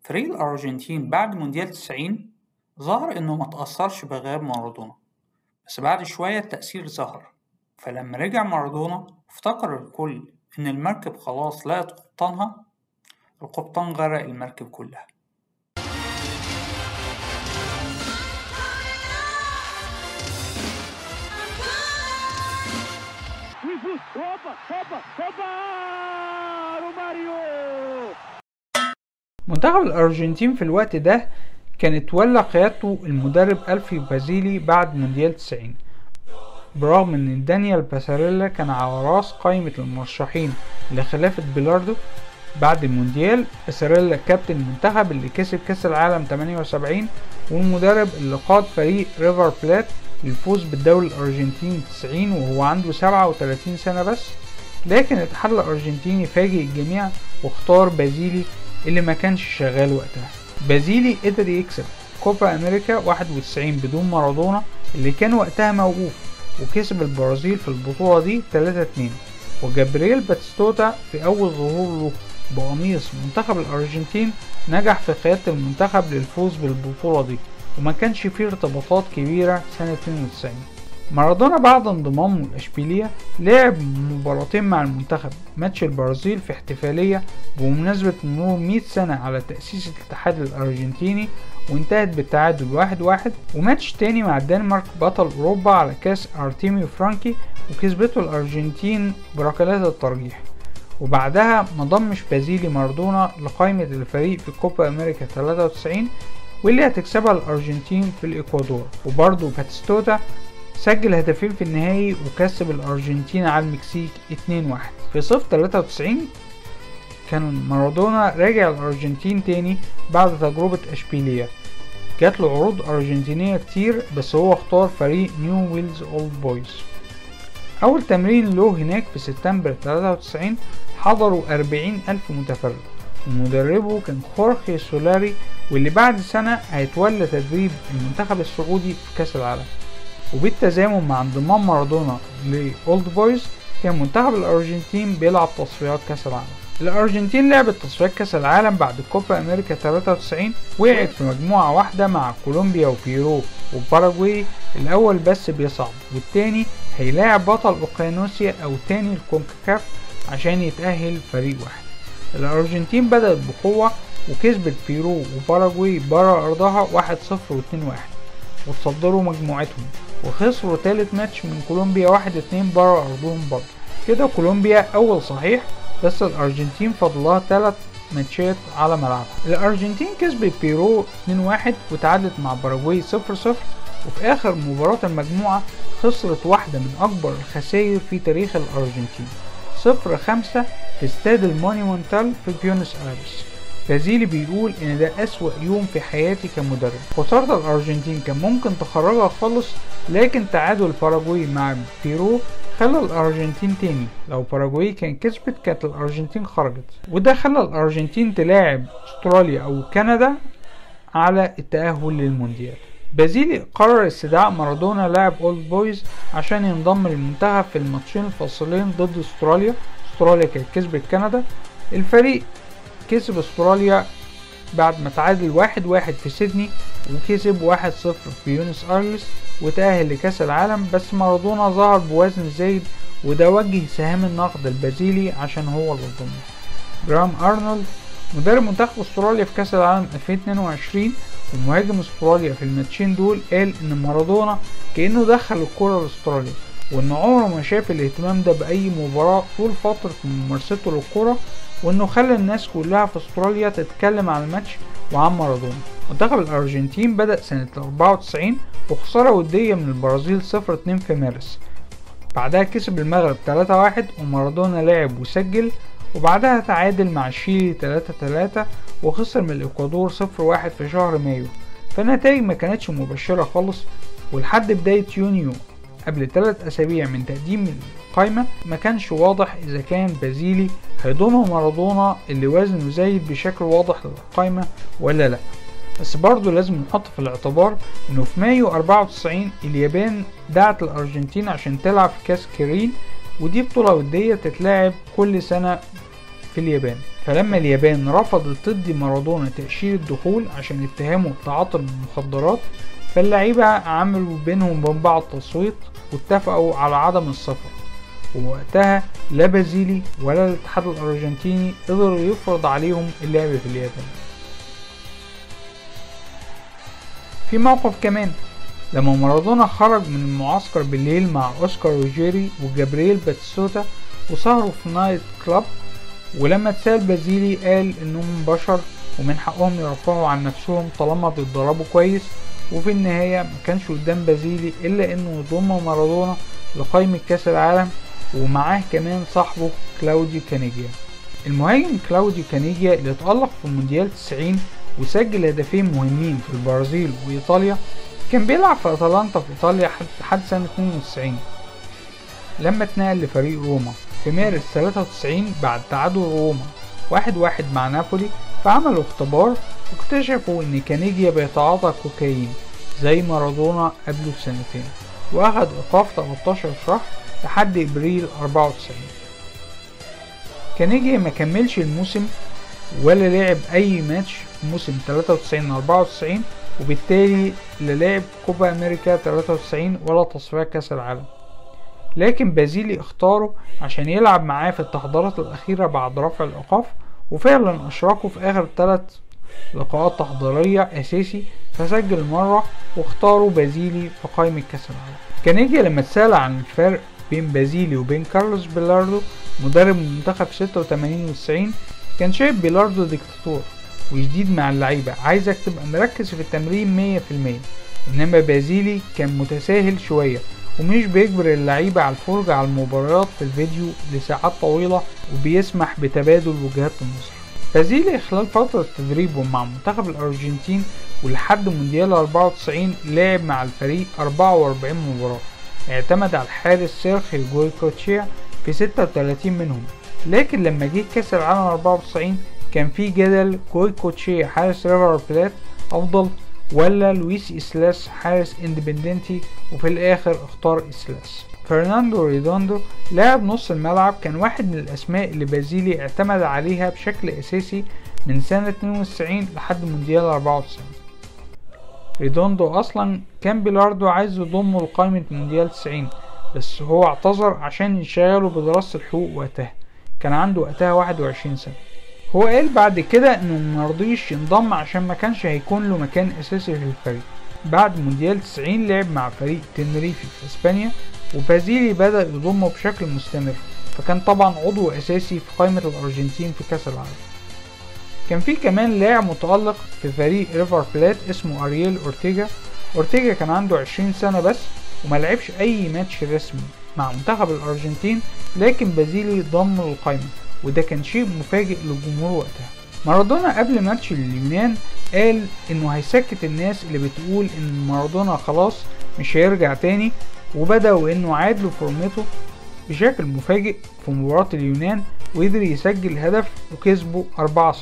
فريق الأرجنتين بعد مونديال 90 ظهر إنه ما تأثرش بغياب مارادونا، بس بعد شوية التأثير ظهر. فلما رجع مارادونا افتكر الكل إن المركب خلاص لقت قبطانها، القبطان غرق المركب كلها. منتخب الأرجنتين في الوقت ده كان اتولى قيادته المدرب ألفيو بازيلي بعد مونديال 90، برغم ان دانيال باساريلا كان على راس قائمة المرشحين لخلافة بيلاردو بعد المونديال. باساريلا كابتن المنتخب اللي كسب كاس العالم 78 والمدرب اللي قاد فريق ريفر بلات للفوز بالدوري الأرجنتيني 90 وهو عنده 37 سنة بس. لكن الاتحاد الأرجنتيني فاجئ الجميع واختار بازيلي اللي ما كانش شغال وقتها. بازيلي قدر يكسب كوبا أمريكا 91 بدون مارادونا اللي كان وقتها موقوف، وكسب البرازيل في البطولة دي 3-2. وجابرييل باتيستوتا في أول ظهور له بقميص منتخب الأرجنتين نجح في قيادة المنتخب للفوز بالبطولة دي، وما كانش فيه ارتباطات كبيرة سنة 92. مارادونا بعد انضمامه لأشبيلية لعب مباراتين مع المنتخب، ماتش البرازيل في احتفالية بمناسبة مرور 100 سنة على تأسيس الاتحاد الأرجنتيني وانتهت بالتعادل 1-1، وماتش تاني مع الدنمارك بطل أوروبا على كاس أرتيميو فرانكي وكسبته الأرجنتين بركلات الترجيح. وبعدها ما ضمش بازيلي مارادونا لقائمة الفريق في كوبا أمريكا 93 واللي هتكسبها الأرجنتين في الإكوادور. وبرضه باتيستوتا سجل هدفين في النهائي وكسب الأرجنتين على المكسيك 2-1. في صيف 93 كان مارادونا راجع الأرجنتين تاني بعد تجربة أشبيلية، جات له عروض أرجنتينية كتير بس هو اختار فريق نيو ويلز أولد بويز. أول تمرين له هناك في سبتمبر 93 حضروا 40,000 متفرج، ومدربه كان خورخي سولاري واللي بعد سنة هيتولى تدريب المنتخب السعودي في كأس العالم. وبالتزامن مع انضمام مارادونا لأولد بويز كان منتخب الأرجنتين بيلعب تصفيات كأس العالم. الأرجنتين لعبت تصفيات كأس العالم بعد كوبا أمريكا 93، وقعت في مجموعة واحدة مع كولومبيا وبيرو وباراجواي، الأول بس بيصعد والتاني هيلاعب بطل أوقيانوسيا أو تاني الكونكاكاف عشان يتأهل فريق واحد. الأرجنتين بدأت بقوة وكسبت بيرو وباراجواي برا أرضها 1-0 و2-1 وتصدروا مجموعتهم، وخسروا تالت ماتش من كولومبيا 1-2 برا أرضهم برضه. كده كولومبيا أول صحيح، بس الأرجنتين فاضلها 3 ماتشات على ملعبها. الأرجنتين كسبت بيرو 2-1 وتعادلت مع باراجواي 0-0، وفي آخر مباراة المجموعة خسرت واحدة من أكبر الخسائر في تاريخ الأرجنتين 0-5 في استاد المونيمونتال في بيونس آيرس. بازيلي بيقول إن ده أسوأ يوم في حياتي كمدرب. خسارة الأرجنتين كان ممكن تخرجها خالص، لكن تعادل باراجواي مع بيرو خلى الأرجنتين تاني. لو باراجواي كان كسبت كانت الأرجنتين خرجت، وده خلى الأرجنتين تلاعب أستراليا أو كندا على التأهل للمونديال. بازيلي قرر استدعاء مارادونا لاعب أولد بويز عشان ينضم للمنتخب في الماتشين الفاصلين ضد أستراليا. أستراليا كانت كسبت كندا، الفريق كسب أستراليا بعد ما تعادل 1-1 في سيدني وكسب 1-0 في بيونس آيرس وتأهل لكأس العالم. بس مارادونا ظهر بوزن زايد وده وجه سهام النقد البازيلي عشان هو اللي ضمه. جرام أرنولد مدرب منتخب أستراليا في كأس العالم 2022 ومهاجم أستراليا في الماتشين دول قال إن مارادونا كأنه دخل الكرة لأستراليا، وإن عمره ما شاف الاهتمام ده بأي مباراة طول فترة ممارسته للكرة، وإنه خلى الناس كلها في أستراليا تتكلم عن الماتش وعن مارادونا. منتخب الأرجنتين بدأ سنة 94 وخسارة ودية من البرازيل 0-2 في مارس، بعدها كسب المغرب 3-1 ومارادونا لعب وسجل، وبعدها تعادل مع الشيلي 3-3 وخسر من الإكوادور 0-1 في شهر مايو. فالنتائج ما كانتش مبشرة خالص، ولحد بداية يونيو قبل 3 أسابيع من تقديم القايمة ما كانش واضح إذا كان بازيلي هيضم مارادونا اللي وزنه زايد بشكل واضح للقايمة ولا لا. بس برضه لازم نحط في الاعتبار انه في مايو 94 اليابان دعت الارجنتين عشان تلعب في كاس كيرين، ودي بطولة ودية تتلعب كل سنة في اليابان. فلما اليابان رفضت تدي مارادونا تأشيرة الدخول عشان اتهامه بتعاطي المخدرات، فاللعيبة عملوا بينهم وبين بعض تصويت واتفقوا على عدم السفر. ووقتها لا بازيلي ولا الاتحاد الأرجنتيني قدروا يفرض عليهم اللعب في اليابان. في موقف كمان لما مارادونا خرج من المعسكر بالليل مع أوسكار روجيري وجابرييل باتيستوتا وسهروا في night club، ولما اتسأل بازيلي قال انهم بشر ومن حقهم يرفعوا عن نفسهم طالما بيتدربوا كويس. وفي النهاية ما كانش قدام بازيلي الا انه يضم مارادونا لقائمة كاس العالم، ومعاه كمان صاحبه كلاوديو كانيجيا. المهاجم كلاوديو كانيجيا اللي اتألق في مونديال 90 وسجل هدفين مهمين في البرازيل وإيطاليا، كان بيلعب في أتلانتا في إيطاليا لحد سنة 92 لما اتنقل لفريق روما في مارس 93 بعد تعادل روما 1-1 مع نابولي. فعملوا اختبار واكتشفوا ان كانيجيا بيتعاطى كوكايين زي مارادونا قبله بسنتين، واخد ايقاف 13 شهر لحد ابريل 94. كانيجيا ما كملش الموسم ولا لعب اي ماتش في موسم 93-94، وبالتالي لا لعب كوبا امريكا 93 ولا تصفيات كاس العالم. لكن بازيلي اختاره عشان يلعب معاه في التحضيرات الاخيرة بعد رفع الايقاف، وفعلا اشركه في اخر 3 لقاءات تحضيرية اساسي، فسجل مرة واختاروا بازيلي في قائمة كاس العالم. كانيجيا لما اتسأل عن الفرق بين بازيلي وبين كارلوس بيلاردو مدرب المنتخب 86 و90، كان شايف بيلاردو ديكتاتور وشديد مع اللعيبة، عايزك تبقى مركز في التمرين 100%، انما بازيلي كان متساهل شوية ومش بيجبر اللعيبة على الفرجة على المباريات في الفيديو لساعات طويلة، وبيسمح بتبادل وجهات النظر. بازيلي خلال فترة تدريبه مع منتخب الأرجنتين ولحد مونديال 94 لعب مع الفريق 44 مباراة، اعتمد على الحارس سيرخيو جويكوتشيا في 36 منهم. لكن لما جه كاس العالم 94 كان في جدل جويكوتشيا حارس ريفر بلات أفضل ولا لويس إسلاس حارس اندبندنتي، وفي الآخر اختار إسلاس. فرناندو ريدوندو لاعب نص الملعب كان واحد من الأسماء اللي بازيلي اعتمد عليها بشكل أساسي من سنة 92 لحد مونديال 94. ريدوندو أصلا كان بيلاردو عايز يضمه لقائمة مونديال 90، بس هو اعتذر عشان يشغله بدراسة الحقوق وقتها، كان عنده وقتها 21 سنة. هو قال بعد كده انه مرضيش ينضم عشان ما كانش هيكون له مكان اساسي في الفريق. بعد مونديال 90 لعب مع فريق تنريفي في اسبانيا، وبازيلي بدأ يضمه بشكل مستمر، فكان طبعا عضو اساسي في قائمة الارجنتين في كاس العالم. كان في كمان لاعب متألق في فريق ريفر بلات اسمه ارييل اورتيجا. اورتيجا كان عنده 20 سنة بس وما لعبش اي ماتش رسمي مع منتخب الارجنتين، لكن بازيلي ضمه للقائمة، وده كان شيء مفاجئ للجمهور وقتها. مارادونا قبل ماتش اليونان قال انه هيسكت الناس اللي بتقول ان مارادونا خلاص مش هيرجع تاني، وبدأوا انه عاد لفورمته بشكل مفاجئ في مباراة اليونان وقدر يسجل هدف وكسبه 4-0.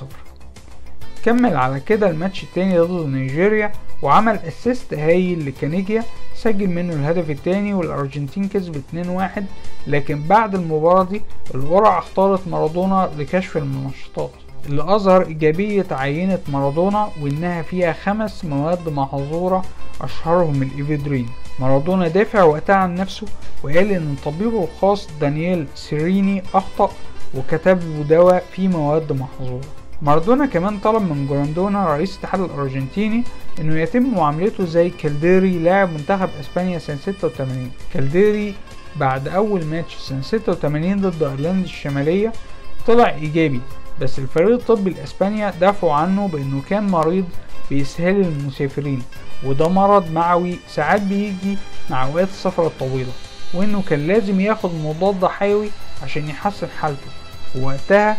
كمل على كده الماتش التاني ضد نيجيريا وعمل assist هايل لكانيجيا سجل منه الهدف التاني، والارجنتين كسبت 2-1. لكن بعد المباراة دي القرعة اختارت مارادونا لكشف المنشطات، اللي اظهر ايجابية عينة مارادونا وانها فيها 5 مواد محظورة اشهرهم الافيدرين. مارادونا دافع وقتها عن نفسه وقال ان طبيبه الخاص دانيال سيريني اخطأ وكتب له دواء فيه مواد محظورة. مارادونا كمان طلب من جراندونا رئيس الاتحاد الارجنتيني انه يتم معاملته زي كالديري لاعب منتخب اسبانيا سنة 86. كالديري بعد اول ماتش سنة 86 ضد ايرلندا الشمالية طلع ايجابي، بس الفريق الطبي الاسبانيا دافعوا عنه بانه كان مريض باسهال المسافرين، وده مرض معوي ساعات بيجي مع اوقات السفر الطويلة، وانه كان لازم ياخد مضاد حيوي عشان يحسن حالته. ووقتها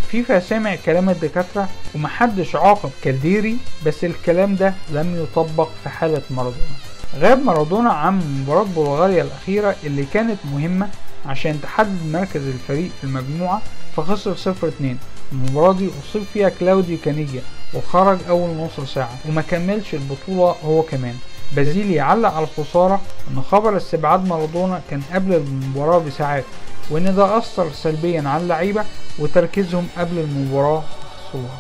فيفا سمع كلام الدكاترة ومحدش عاقب كالديري، بس الكلام ده لم يطبق في حالة مارادونا. غاب مارادونا عن مباراة بلغاريا الأخيرة اللي كانت مهمة عشان تحدد مركز الفريق في المجموعة، فخسر 0-2. المباراة دي أصيب فيها كلاوديو كانيجيا وخرج أول نص ساعة وما كملش البطولة هو كمان. بازيلي علق على الخسارة إن خبر استبعاد مارادونا كان قبل المباراة بساعات، وان ده اثر سلبيا على اللعيبة وتركيزهم قبل المباراة خسروها.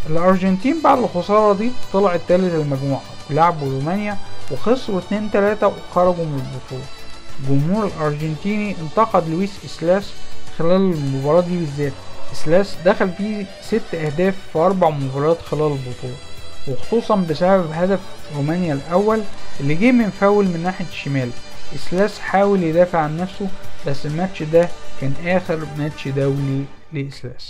الارجنتين بعد الخسارة دي طلعت تالت المجموعة ولعبوا رومانيا وخسروا 2-3 وخرجوا من البطولة. الجمهور الارجنتيني انتقد لويس إسلاس خلال المباراة دي بالذات. إسلاس دخل فيه 6 أهداف في 4 مباريات خلال البطولة، وخصوصا بسبب هدف رومانيا الأول اللي جه من فاول من ناحية الشمال. إسلاس حاول يدافع عن نفسه، بس الماتش ده كان آخر ماتش دولي لإسلاس.